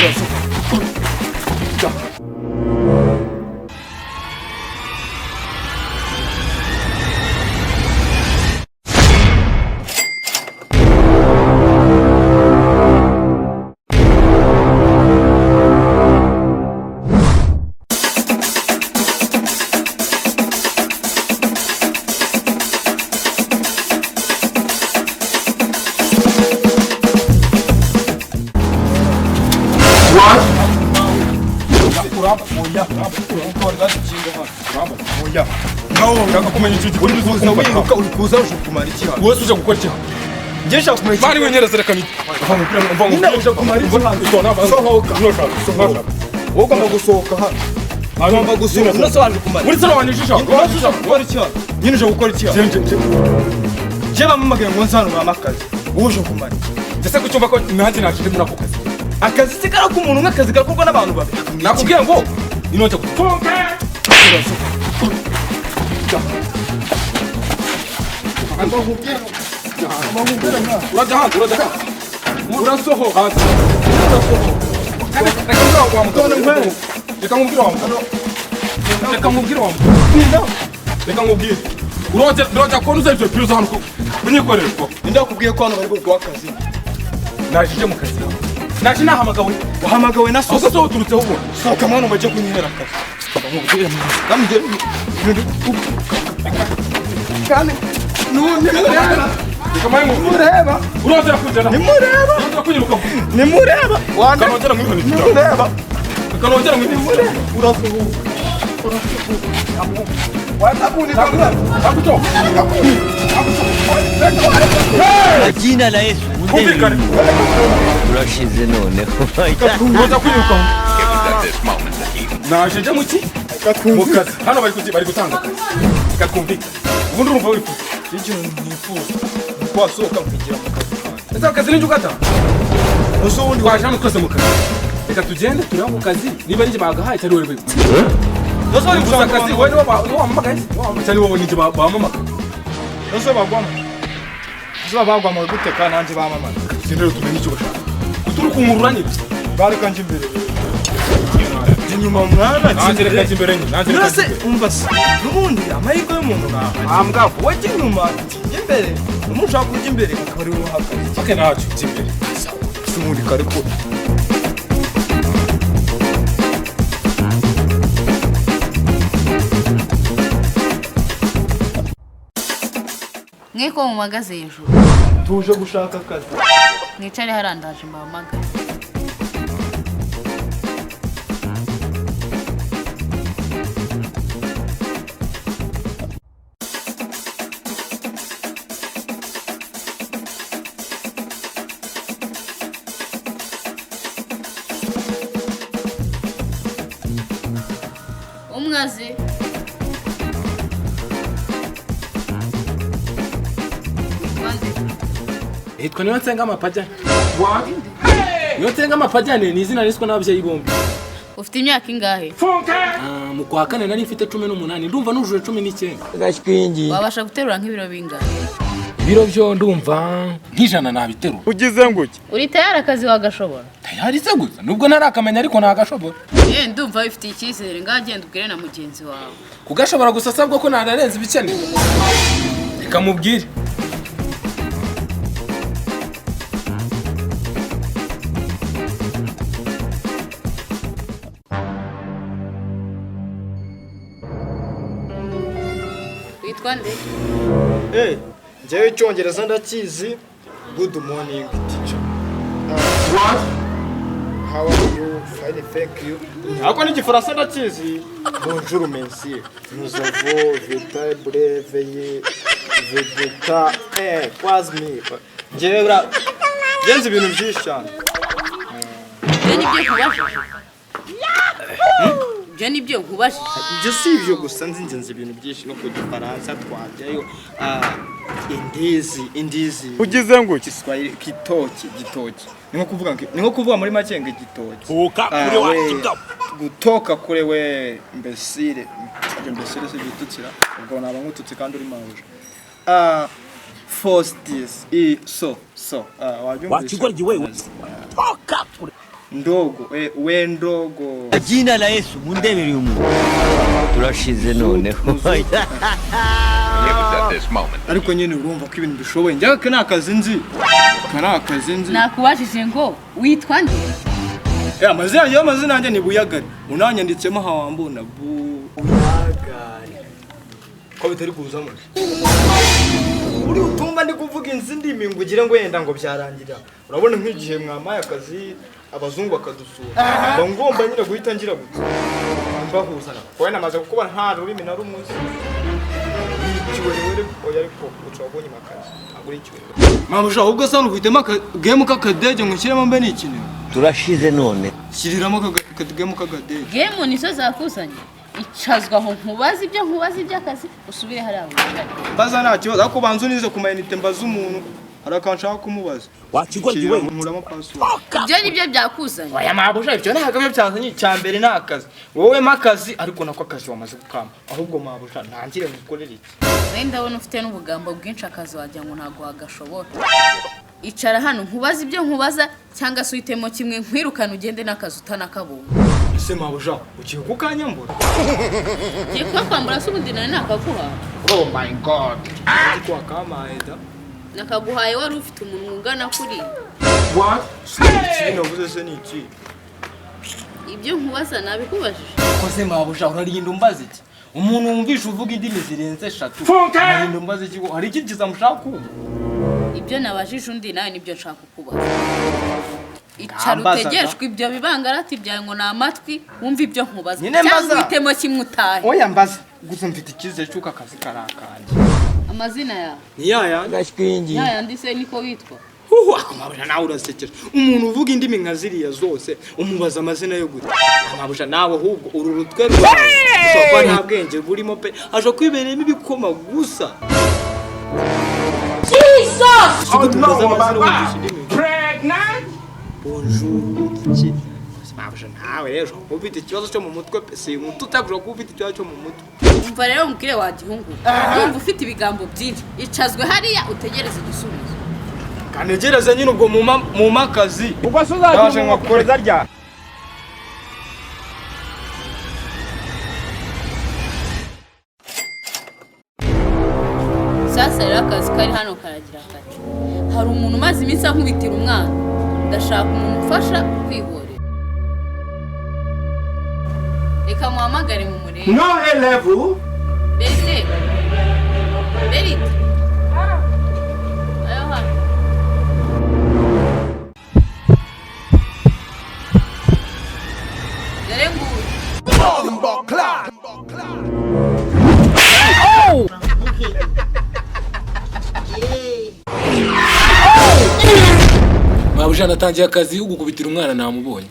Urasohoka. Ushaka kumenya icyo Uri kuza wiruka, uri kuza uje kumara iki hano? Wowe uje gukora iki hano? Njye nshaka kumara iki? Mani wenyereza, reka nyine. Nyine uje kumara iki hano? Sohoka. Sohoka. Wowe ugomba gusohoka hano. Ugomba gusohoka. Uretse waje kumara. Uri solo wanyujisha. Uretse uje gukora iki hano? Nyine uje gukora iki hano? Njye bampamagaye ngo nze hano bampe akazi. Wowe uje kumara iki? Ndetse kucyumva ko nanjye naje muri ako kazi. Akazi si kari ak'umuntu umwe, akazi gakorwa n'abantu babiri. Nakubwiye ngo inojya gutunga. Urajya hanze, urajya hanze. Urasohoka hanze. Urasohoka. Reka nkubwire wa mugabo. Reka nkubwire wa mugabo. Reka nkubwire wa mugabo. Reka nkubwire. Urongera, urongera kubona uza ibyo bipira hano unyikorere ko. Ninde wakubwiye ko hano bari buguhe akazi? Naje mu kazi. Naje nahamagawe. Wahamagawe na so. Ahubwo so uturutseho ubu. Sohoka mwana, bajye kunyihera akazi. Nkubwire. Namugere. Kandi nimureba. Reka mpaye nkubwire. Nimureba. Urongera kunjyana. Nimureba. Urongera kunyiruka. Nimureba. Wanda. Kanongera mwihane. Nimureba. Kanongera mwihane. Urasohoka. Urasohoka. Jina la Yesu. Kumvikane. Urashize noneho. Urongera kwiruka. Naje njya mu ki? Mu kazi. Hano bari kugi bari gutanga akazi. Reka twumvikane. Ubundi urumva wifuza. Ikintu nifuza ni uko wasohoka nkigira mu kazi kanjye. Ese akazi ninjye ugata? Ese ubundi Twaje hano twese mu kazi. Reka tugende turebe ako kazi niba ninjye bagahaye cyangwa wowe. Ese wari Gusa gushaka akazi wowe niwo wampamagaye? Cyangwa wowe ninjye bampamagaye? Ese bagwamo. Ese bagwamo gute kandi nanjye bamamaye? Tugende rero tumenye icyo bashaka. Uturuka unkurura nyine. Bareka njye imbere. Njye inyuma mwana. Nanjye reka njye imbere nyine. Nanjye reka Nase njye imbere. umva se n'ubundi amahirwe y'umuntu ntahabwa. Wowe jya inyuma, njye imbere. Umuntu ushaka kujya imbere akaba ari wowe uhagaze. Okay, ntacyo njye imbere. Ese ubundi kare ko Mwe ko mumagaze hejuru? Tuje gushaka akazi. Mwicare harandaje mbahamagare. Umwazi. Witwa nde? Nitwa Niyonsenga Amapajyane. Niyonsenga Amapajyane ni izina niswe n'ababyeyi bombi. Ufite imyaka ingahe? Ah, mu kwa kane nari mfite 18, ndumva nujuje 19. Wabasha guterura nk'ibiro bingahe? Ibiro byo ndumva nk'ijana nabiterura. Ugize nguki? Uri tayari akazi wagashobora? Tayari se gusa nubwo ntarakamenya ariko nagashobora. Ye, ndumva wifitiye icyizere, ngaho genda ubwire na mugenzi wawe. Kugashobora gusa asabwa ko nanarenza ibikenewe. Reka mubwire. Witwa nde? Eh, njyewe icyongereza ndakizi. Good morning, teacher. How are you? Fine, thank you. Ariko n'igifaransa ndakizi. Bonjour, monsieur. Nous avons véritable veillé vegeta quasi. Njyewe bra ngenzi ibintu byinshi cyane. Ibyo ni byo nkubajije. Ibyo ni byo nkubajije. Ibyo si ibyo gusa, nzi ngenzi ibintu byinshi no ku gifaransa twajyayo. Ah, indizi, indizi. Ugize nguki? Kiswahili kitoki, gitoki. Ni nko kuvuga ni nko kuvuga muri make ngo igitoki. Toka Ah, kure wa we, kigabo. Gutoka kure we imbesire. Ibyo imbesire si igitutsira. Ubwo naba nkututse kandi uri mabuja. Ah, force this i so so. Ah, wabyumvise. Wa kigoryi wewe. Toka kure. Ndogo, we ndogo. Jina la Yesu mundebere uyu muntu. Turashize noneho. It was at this moment Ariko nyine urumva ko ibintu bishoboye. Njye aka ni akazi nzi, aka ni akazi nzi. Nakubajije ngo witwa nde? Amazina yanjye, amazina yanjye ni Buyagari. Unanyanditsemo hawambona Buyagari ko bitari kuzamo. Uri utumva ndi kuvuga inzi ndimi ngo ugire ngo wenda ngo byarangira. Urabona nk'igihe mwamaye akazi, abazungu bakadusura, mba ngomba nyine guhita ngira gutya mbahuzana, kuko namaze kukuba nta rurimi na rumwe uzi. Ikiwerewere, oya, ariko uca wabonye akazi, ntabwo uri ikiwerewere. Mabuja, ahubwo se hano ufitemo akagemu k'akadege ngo nshyiremo mbe nikinira? Turashize none. Shyiriramo akagemu k'akadege. Game nizo zakuzanye? Icazwa aho nkubaza ibyo nkubaza iby'akazi, usubire hariya wicare. Mbaza nta kibazo, ariko banza unize ku mayinite, mbaza umuntu, hari akantu nshaka kumubaza. Wakigoryi we. Nkuramo password. Ibyo ni byo byakuzanye? Oya mabuja, ibyo ntabwo byo byazanye. Icya mbere ni akazi. Wowe mpa akazi, ariko nako akazi wamaze gukama. Ahubwo mabuja, ntangire ngukorere iki? Nawe ndabona ufite n'ubugambo bwinshi, akazi wagira ngo ntabwo wagashobora. Icara hano nkubaza ibyo nkubaza, cyangwa se uhitemo kimwe nkwirukane ugende n'akazi utanakabonye. Ese mabuja, ugiye kukanyambura? Ngiye kubakwambura se? Ubundi nari nakaguhaye? Oh my God, ariko wakamaye da. Nakaguhaye wari ufite umunwa ungana kuriya. Ikibi navuze se ni iki? Ibyo nkubaza nabikubajije. Koze mabuja, urarinda umbaza iki? Umuntu wumvisha uvuga indimi zirenze eshatu, urarinda umbaza iki? Hari ikindi kizamushaka kumva? Ibyo nabajije undi nawe nibyo nshaka kukubaza. Icara. Ngambazaga. Utegeshwe ibyo bibangarati byawe ngo ni amatwi, wumve ibyo nkubaza. Nyine Cyangwa mbaza. uhitemo kimwe utahe. Oya, mbaza gusa, mfite icyizere cy'uko akazi kari akanjye. Amazina yawe? Ni yayandi. Gashwingi. Yayandi se niko witwa? Huhu, ako mabuja, nawe urasekeje. Umuntu uvuga indimi nka ziriya zose umubaza amazina yo gute? Mabuja, nawe ahubwo uru rutwe rwawe ushobora kuba nta bwenge burimo pe, ashobora kwibereyemo ibikoma gusa. Jesus! Umubaza amazina wumvisha indimi. Bonjour, iki? Mabuja, nawe rero ushobora kuba ufite ikibazo cyo mu mutwe pe, si umuntu utakushobora kuba ufite ikibazo cyo mu mutwe. Umva rero mubwire wa gihungu, wumva ufite ibigambo byinshi, icazwe hariya utegereze igisubizo. Kanegereze nyine ubwo mu akazi. Ubwo se uzagira Ndaje nkakore. rya. Sasa rero akazi kari hano karagira kati: hari umuntu umaze iminsi ankubitira umwana, ndashaka umuntu umfasha kwihorera. Reka muhamagare mu murebe. No A level. Berite, Berite, ayo hano. Dore nguyu. Mabuja, natangiye akazi, ugukubitira umwana namubonye.